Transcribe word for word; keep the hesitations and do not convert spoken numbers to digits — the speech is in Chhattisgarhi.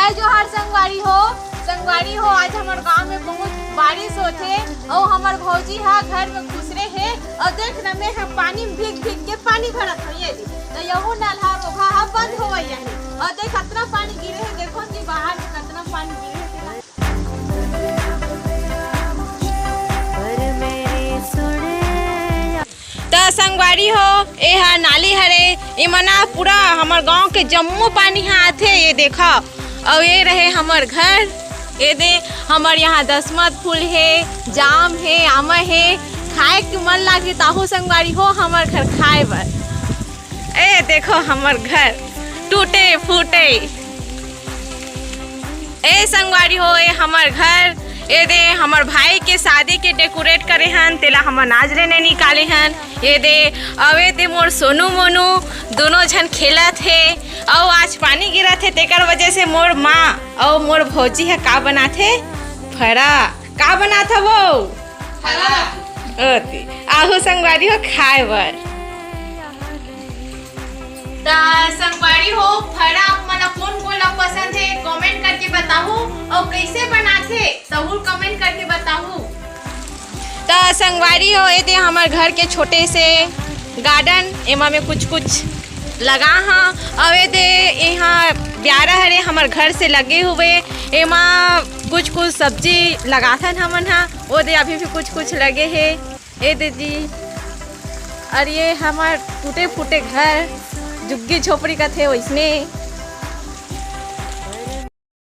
जय जोहार संगवारी हो। संगवारी हो, आज हमर गांव में बहुत बारिश होथे अउ हमर भौजी ह घर में घुसरे हे अउ देख न, मैं ह पानी में भीग भीग के पानी भरत हूँ। ये दे, तो यहू नल ह रोघा ह बंद होवइया हे अउ देख, कतना पानी गिरे हे। देखो जी, बाहर में कतना पानी गिरे हे तेला। त संगवारी हो, ए हा नाली हरे, एमा ना पूरा हमर गांव के जम्मो पानी ह आथे, ये देखा। अउ ये रहे हमर घर, ये दे हमर यहाँ दसमत फूल हे, जाम हे, आमा हे, खाए के मन लागे ताहू संगवारी हो हमर घर खाए बर। ए देखो हमर घर टूटे फूटे। ए संगवारी हो, ए हमर घर, ए दे हमर भाई के शादी के डेकोरेट करे हन, तेला हमन आज ले नइ निकाले हन। ए दे, अउ ए दे मोर सोनू मोनू दोनों झन खेलत हे, अउ आज पानी गिरत हे, तेकर वजह से मोर माँ अउ मोर भौजी ह का बनाथे? फड़ा। का बनात हवो? फड़ा। ओती। आहू संगवारी हो खाए बर। त संगवारी हो, फड़ा आप मन ला कोन कोन ला पसंद हे, कमेंट करके बताहू, अउ कइसे बनाथे, तहू कमेंट करके बताहू। त संगवारी हो, ए दे हमर घर के छोटे से गार्डन, एमा में कुछ कुछ लगा हा, अउ ए दे इहाँ ब्यारा हरे, हमर घर से लगे हुए, एमा कुछ कुछ सब्जी लगाथन हमन हा। ओ दे अभी भी कुछ कुछ लगे हे, ए दे जी। अउ ये हमर टूटे फूटे घर, झुग्गी झोपड़ी कथे वइसने।